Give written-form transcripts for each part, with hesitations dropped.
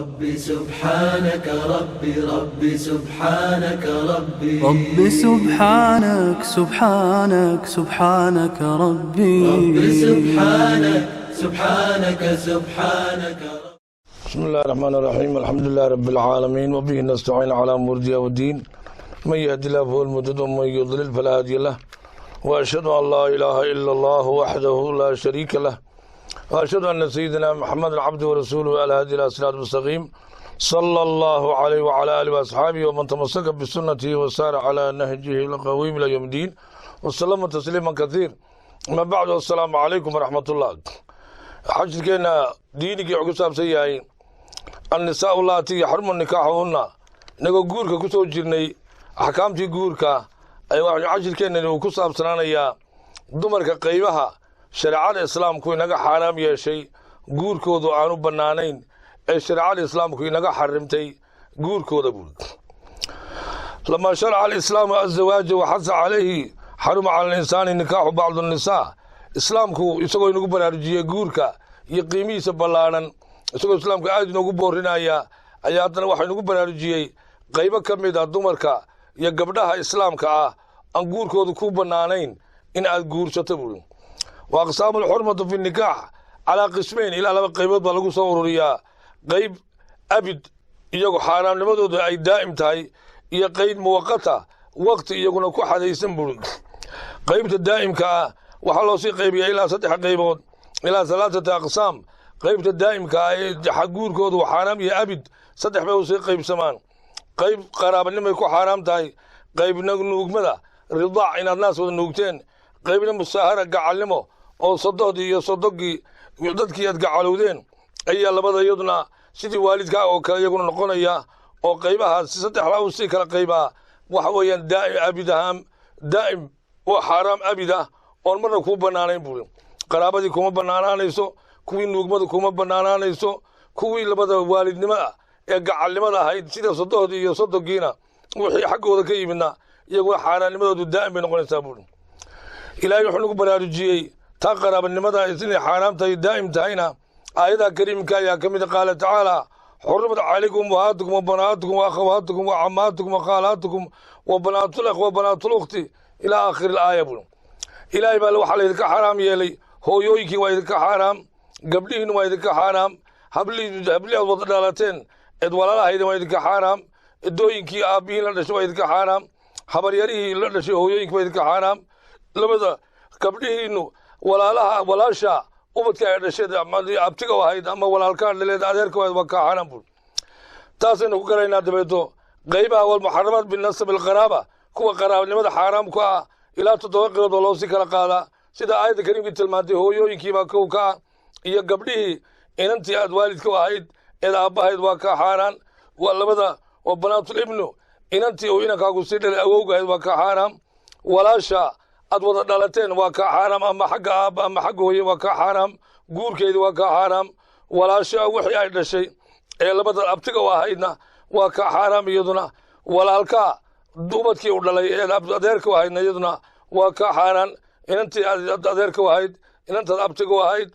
ربي سبحانك ربي، ربي سبحانك ربي. رب سبحانك، سبحانك، سبحانك ربي. ربي سبحانك، سبحانك، سبحانك. بسم الله الرحمن الرحيم، الحمد لله رب العالمين، وبه نستعين على أمور الدنيا والدين. من يهد الله فهو المهتد، ومن يضلل فلا هادي له، وأشهد أن لا إله إلا الله وحده لا شريك له، وأشهد أن سيدنا محمد عبده ورسوله الهادي إلى صراط المستقيم، صلى الله عليه وعلى آله وأصحابه ومن تمسك بسنته وسار على نهجه القويم إلى يوم الدين وسلم تسليما كثير. أما بعد، السلام عليكم ورحمة الله. Cashirkeena diinigii wuxuu ku saabsan yahay النساء اللاتي يحرم نكاحهن. Inagoo guurka ku soo jirnay, axkaamtii guurka, ay cashirkeenani uu ku saabsanaanayaa dumarka qaybaha shareecada Islaamku inaga xaaraam yeeshay, guurkoodu aanu bannaanayn, ee shareecada Islaamku inaga xarimtay guurkooda buuri. لما شرع الإسلام الزواج وحث عليه، حرم على الإنسان نكاح بعض النساء. Islaamku isagoo inagu baraarujiyey guurka iyo qiimihiisa ballaaran, isagoo Islaamku aad inoogu boorinaya, ayaa haddana waxaa inagu baraarujiyey qaybo ka mid a dumarka iyo gabdhaha Islaamka ah aan guurkoodu ku bannaanayn in aad guursato buuri. وأقسام الحرمة في النكاح على قسمين. Ilaa laba qaybood baa lagu soo ururiyaa: qayb abid, iyagu xaaraamnimadoodu ay daa'im tahay, iyo qayb muwaqata, waqti iyaguna ku xadaysan buuri. Qaybta daa'imka ah waxaa loo sii qaybiyaa ilaa saddex qaybood, إلى ثلاثة أقسام. Qaybta daa'imka ah ee guurkoodu xaaraam iyo abid saddex bay usii qaybsamaan: qayb qaraabanimay ku xaaraam tahay, qaybna nuugmada ridaac, inaad naas wada nuugteen, qaybna musaahara, gacalnimo, oo sodohdii iyo sodogii, dadkii aad gacalowdeen ayaa labada iyaduna sidii waalidkaa oo kale iyaguna noqonaya. Oo qaybahaas saddexdaa u sii kala qaybaa waxa weeyaan daa'im abid ahaan, daa'im oo xaaraam abid ah oon marna kuu bannaanayn buuri. Qaraabadii kuma bannaanaanayso, kuwii nuugmada kuma bannaanaanayso, kuwii labada waalidnimada ee gacalnimada ahayd sida sodohdii iyo sodogiina wixii xaggooda ka yimidna, iyaguna xaaraannimadoodu daa'im bay noqonaysaa buuri. Ilaahay wuxuu nagu baraarujiyey taa qaraabanimada inay xaaraam tahay, daa'im tahayna, aayadaha kariimka ayaa ka mid. قال تعالى: حرمت عليكم أمهاتكم وبناتكم وأخواتكم وعماتكم وخالاتكم وبنات الأخ وبنات الأخت إلى آخر الآية buuri. Ilaahay baa waxaa laydinka xaaraam yeelay hooyooyinkii waa idinka xaaraam, gabdhihiin waa idinka xaaraam, hablihii hablihii aad wada dhalateen eed walaalahayden waa idinka xaaraam, edooyinkii aabbihiin la dhashay waa idinka xaaraam, habaryarihii la dhashay hooyooyinkii waa idinka xaaraam, labada gabdhihiinu walaalaha, walaasha ubadka ay dhasheed ama abtiga ahayd ama walaalkaa dhaleed, adeerka ahayd, waa kaa xaaraam buuri. Taasaynu ku garaynaa. Dabeeto qaybaha والمحرمات بالنسب القرابة, kuwa qaraabanimada xaaraam ku ah, ilaa toddoba qaybood baa loo sii kala qaadaa, sida aayadda kariimkii tilmaantay. Hooyooyinkiibaa kow ka ah, iyo gabdhihii, inantii aad waalidka u ahayd eed aabbahayd waa kaa xaaraan. Waa labada وبنات الابن, inantii uu inankaagu sii dhalay, awowga ahayd, waa kaa xaaraam. Walaasha aad wada dhalateen waa kaa xaaraam, ama xagga aabba ama xagga hooye, waa kaa xaaraam, guurkeedi waa kaa xaaraam. Walaasha wixii ay dhashay ee labada abtiga u ahaydna waa kaa xaaraam iyaduna. Walaalkaa ubadkii u dhalay ee adeerka u ahaydna iyaduna waa kaa xaaraan, inantii aad adeerka u ahayd, inantaad abtiga u ahayd.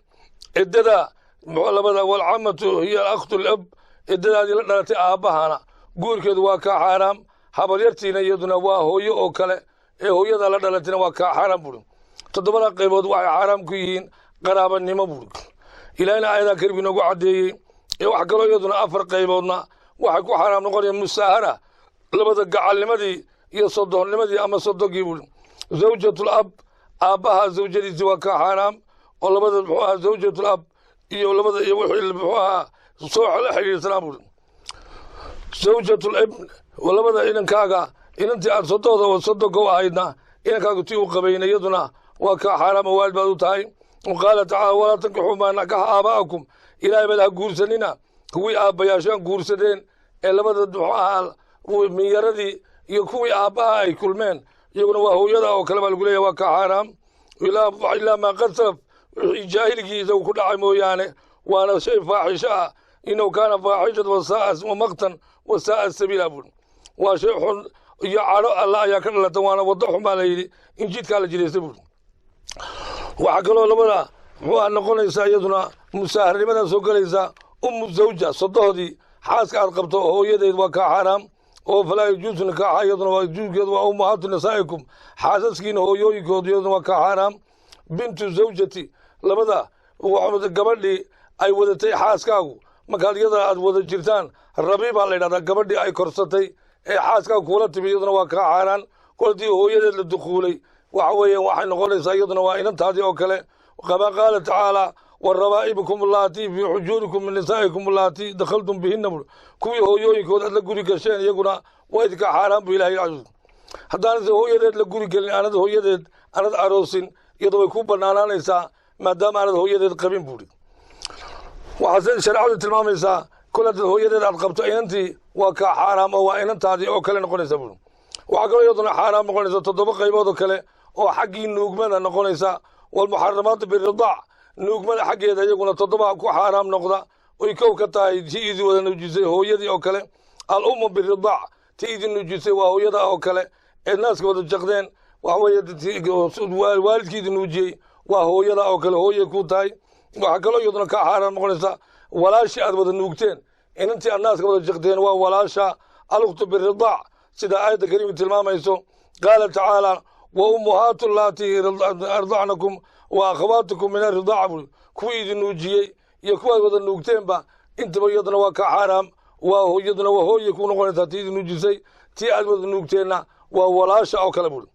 Ciddada labada والعمة هي أخت الأب, ciddadaadii la dhalatay aabbahana guurkeedu waa kaa xaaraam. Habaryartiina iyaduna waa hooyo oo kale ee hooyada la dhalatayna waa kaa xaaraam buuri. Toddobada qaybood waxay xaaraam ku yihiin qaraabanimo buuri. Ilaahina aayadaa kariimka inoogu caddeeyey. Ee wax kaloo iyaduna afar qayboodna waxay ku xaaraam noqonayaan musaahara, labada gacalnimadii iyo sodohnimadii ama sodogii buuri. زوجة الأب, aabbaha zawjadiisi waa kaa xaaraam, oo labada muxuu ahaa زوجة الأب iyo labada iyo wixii muxuu ahaa soo la xidhiidhsanaa buuri. زوجة الابن, labada inankaaga inantii aad sodohda sodoga u ahaydna, inankaagu tii u qabayna, iyaduna waa kaa xaaraam oo waalid baad u tahay. قال تعالى: ولا تنكحوا ما نكح آباؤكم. Ilaahay baad ha guursanina kuwii aabbayaashaan guursadeen ee labada muxuu ahaa minyaradii iyo kuwii aabbaha ay kulmeen, iyaguna waa hooyada oo kale baa lagu leeyahy, waa kaa xaaraam. إلا ما قد سلف, wixii jaahiligii isagu ku dhacay mooyaane, waana shay faaxisho ah. إنه كان فاحشة ومقتا وساء سبيلا buuri. Waa shay xun iyo cadho Alla ayaa ka dhalata, waana waddo xun baa la yidhi in jidkaa la jiraystay buuri. Waxaa kaloo labada muxuu noqonaysaa iyaduna musaaharnimadaa soo gelaysaa أم الزوجة, sodohdii. Xaaska aad qabto hooyadeed waa kaa xaaraam, oo falaa yajuusu nikaaxa, iyaduna waa juuskeedu waa ummahaatu nisaa'ikum, xaasaskiina hooyooyinkood iyaduna waa kaa xaaraam. Bintu zawjati, labada gabadhii ay wadatay xaaskaagu markaad iyada aad wada jirtaan, rabiibaa la yidhahdaa, gabadhii ay korsatay ee xaaskaagu kuula timi, iyaduna waa kaa xaaraan. Koldii hooyadeed la dukuulay, waxa weeye waxay noqonaysaa iyaduna waa inantaadii oo kale. Kama qaala tacaala: "Warabaa'ibukum allaatii fii xujuurikum min nisaa'ikum allaatii dakhaltum bihinna." Kuwii hooyooyinkood aad la guri gasheen iyaguna waa idinka xaaraan bu Ilahay. Haddaanad hooyadeed la guri gelin, aanad hooyadeed aanad aroosin, iyadoo way ku banaanaanaysaa maadaama aanad hooyadeed qabin buuri. Waxaase shareecadu tilmaamaysaa kol haddaad hooyadeed aad qabto, inantii waa kaa xaaraam oo waa inantaadii oo kale noqonaysa buuri. Waxaa kaloo iyaduna xaaraam noqonaysa toddoba qaybood oo kale oo xaggii nuugmada noqonaysa. Walmuxaramaatu biridaac, nuugmada xaggeeda iyaguna toddoba ku xaaraam noqda, oy kow ka tahay tii idin wada nuujisay, hooyadii oo kale. Al-ummu biridaac, tii idin nuujisay waa hooyada oo kale ee naaska wada jaqdeen. Waxa weeye waalidkii idin nuujiyey waa hooyada oo kale, hooyay ku tahay. Waxaa kaloo iyaduna kaa xaaraan noqonaysa walaashii aad wada nuugteen, inantii aad naaska wada jaqdeen waa walaasha. Alukhtu biridaac, sida aayadda kariimka tilmaamayso, qaala tacaala: "Wa ummuhaatu allaatii ardacnakum wa akhawaatukum min aridaaca" buri. Kuwii idin nuujiyey iyo kuwaad wada nuugteenba intaba iyaduna waa ka xaaraam. Waa iyaduna waa hooyay ku noqonaysaa tii idin nuujisay, tii aad wada nuugteenna waa walaasha oo kale buri.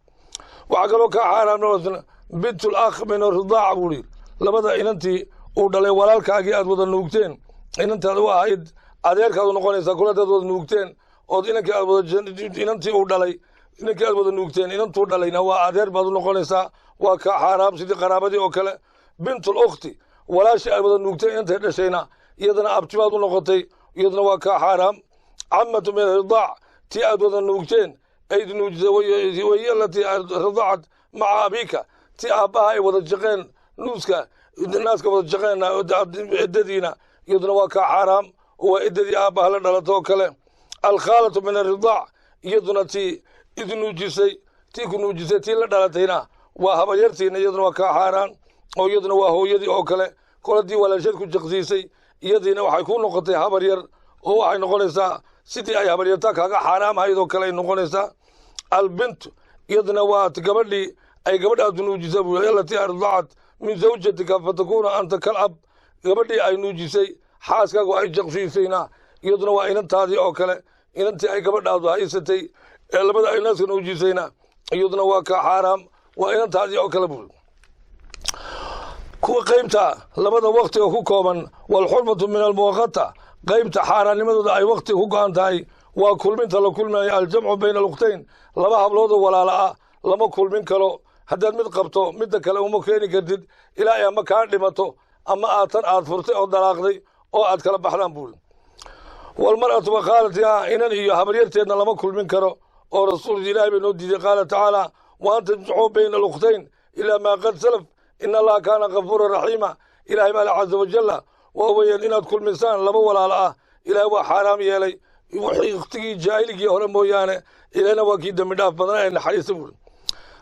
Waxaa kaloo kaa xaaraam noqonaysa bintul akh min aridaaca buri. Labada inantii uu dhalay walaalkaagii aad wada nuugteen, inantaad u ahayd adeerkaad u noqonaysaa. Kula hadaad wada nuugteen ood inankii aad wada inantii uu dhalay, inankii aad wada nuugteen inantuu dhalayna waa adeer baad u noqonaysaa, waa kaa xaaraam sidii qaraabadii oo kale. Bintul ukhti, walaashii aad wada nuugteen inantay dhashayna iyadana abti baad u noqotay, iyaduna waa kaa xaaraam. Camatu min aridaac, tii aad wada nuugteen ayd nuujisay, wahiya alatii radacat maca abiika, tii aabbaha ay wada jaqeen nuuska, naaska wada jaqeen ciddadiina, iyaduna waa kaa xaaraam, waa ciddadii aabbaha la dhalato oo kale. Alkhaalatu min aridaac, iyaduna tii idin nuujisay, tii ku nuujisay tii la dhalatayna waa habaryartiina, iyaduna waa kaa xaaraan oo iyaduna waa hooyadii oo kale. Koladii walaasheed ku jaqsiisay, iyadiina waxay ku noqotay habaryar, oo waxay noqonaysaa sidii ay habaryartaa kaaga xaaraam ahayd oo kale ay noqonaysaa. Albintu, iyaduna waa gabadhii ay gabadhaadu nuujisay buu, alatii ardacat min zawjatika fatakuna anta kal ab. Gabadhii ay nuujisay xaaskaagu ay jaqsiisayna iyaduna waa inantaadii oo kale. Inantii ay gabadhaadu haysatay ee labada ay naaska nuujisayna iyaduna waa ka xaaraam, waa inantaadii oo kale buu. Kuwa qaybta labada waktiga ku kooban, walxurmatu min almuwaqata, qaybta xaaraannimadooda ay waktiga ku go-an tahay waa kulminta la kulmayo, aljamcu bayna alukhtayn. Laba habloodoo walaala ah lama kulmin karo. Haddaad mid qabto, midda kale uma keeni kartid ilaa ay ama kaa dhimato ama aad tan aad furtay oo dalaaqday oo aad kala baxdaan buuri. Walmar'atu wakhaalatiha, inan iyo habaryarteedna lama kulmin karo, oo rasuul Ilaahay bay noo diiday. Qaala tacaala: "Wa an tajmacuu bayna alukhtayn ilaa maa qad salaf, in Allaha kaana kafuura raxiima." Ilahay baa le caza wajalla, waa weeyaan inaad kulmisaan laba walaalo ah Ilaahay waa xaaraam yeelay waqtigii jaahiligii hore mooyaane, Ilaahna waa kii dembi dhaaf badan ee naxariista buuri.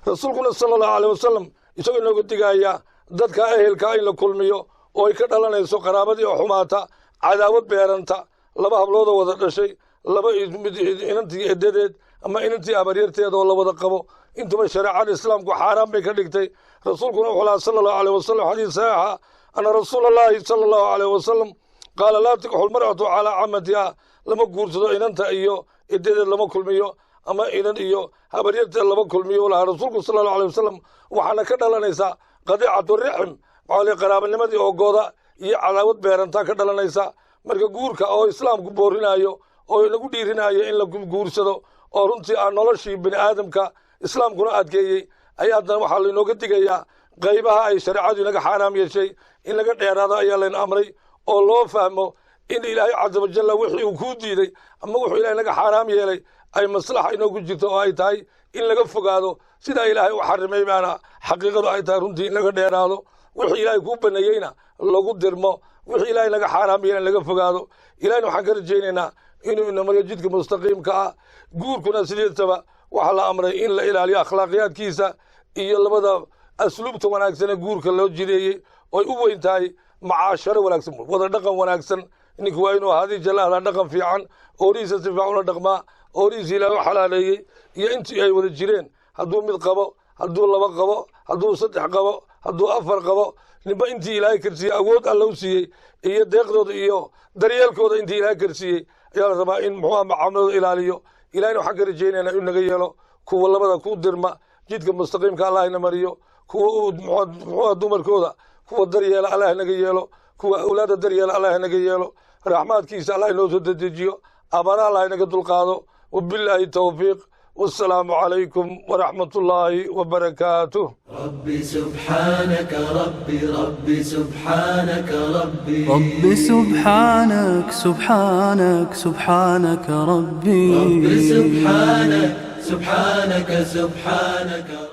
Rasuulkuna sala Allahu aleyh wasalam isagoo inooga digaaya dadka ehelkaa in la kulmiyo oo ay ka dhalanayso qaraabadii oo xumaata, cadaawad beeranta, laba habloodoo wada dhashay, laba inantii edadeed ama inantii habaryarteed oo la wada qabo, intuba shareecada Islaamku xaaraan bay ka dhigtay. Rasuulkuna wuxuu lahaa sala Allahu aleyh wasalam, xadiis saxiixa, ana rasuula Allahi sala Allahu aleyh wasalam qaala: "Laa tukxu lmar'atu calaa camatiha." Lama guursado inanta iyo edadeed, lama kulmiyo, ama inan iyo habaryarteed lama kulmiyo lahaa rasuulku sala Allahu aleyh wasalam. Waxaana ka dhalanaysaa qadiicatu rixm, waxaa qaraabanimadii oo gooda iyo cadaawad beerantaa ka dhalanaysa. Marka guurka oo Islaamku boorinayo oo inagu dhiirinayo in la guursado, oo runtii aan noloshii bini aadamka Islaamkuna adkeeyey, ayaa haddana waxaa lainooga digayaa qaybaha ay shareecadu inaga xaaraam yeeshay in laga dheeraado ayaa layna amray, oo loo fahmo in Ilaahay caza wajalla wixii uu kuu diiday ama wuxuu Ilahay naga xaaraam yeelay ay maslaxa inoogu jirto oo ay tahay in laga fogaado. Sidaa Ilaahay u xarimay baana xaqiiqadu ay tahay runtii in laga dheeraado, wixii Ilaahay kuu baneeyeyna lagu dirmo, wixii Ilaahay naga xaaraam yeelay in laga fogaado. Ilahayna waxaan ka rajaynaynaa inuu inamariyo jidka mustaqiimka ah. Guurkuna sideedaba waxaa la amray in la ilaaliyo akhlaaqiyaadkiisa iyo labada asluubta wanaagsan ee guurka loo jideeyey, oy u weyn tahay macaasharo wanaagsan, wada dhaqan wanaagsan. Ninku waa inuu hadii jalaahda dhaqan fiican, oorihiisa si fiican ula dhaqmaa, oorihiisa Ilaah u xalaaleeyey iyo intii ay wada jireen. Hadduu mid qabo, hadduu laba qabo, hadduu saddex qabo, hadduu afar qabo, ninba intii Ilaahay karsiiyey, awood Alla u siiyey, iyo deeqdooda iyo daryeelkooda intii Ilaahay karsiiyey ayaa la rabaa in muxuuha macaamiladooda ilaaliyo. Ilahayna waxaan ka rajaynaynaa inuu naga yeelo kuwa labada ku dirma jidka mustaqiimka. Allah ina mariyo kuwa muxuuha dumarkooda kuwa daryeela. Allah naga yeelo kuwa awlaadda daryeela. Allah naga yeelo. Raxmaadkiisa Allah inoo soo dedejiyo, abaara Allah inaga dulqaado. Wabilaahi towfiiq, والسلام عليكم ورحمة الله وبركاته. ربي سبحانك ربي، ربي سبحانك ربي. رب سبحانك، سبحانك، سبحانك ربي. ربي سبحانك، سبحانك، سبحانك.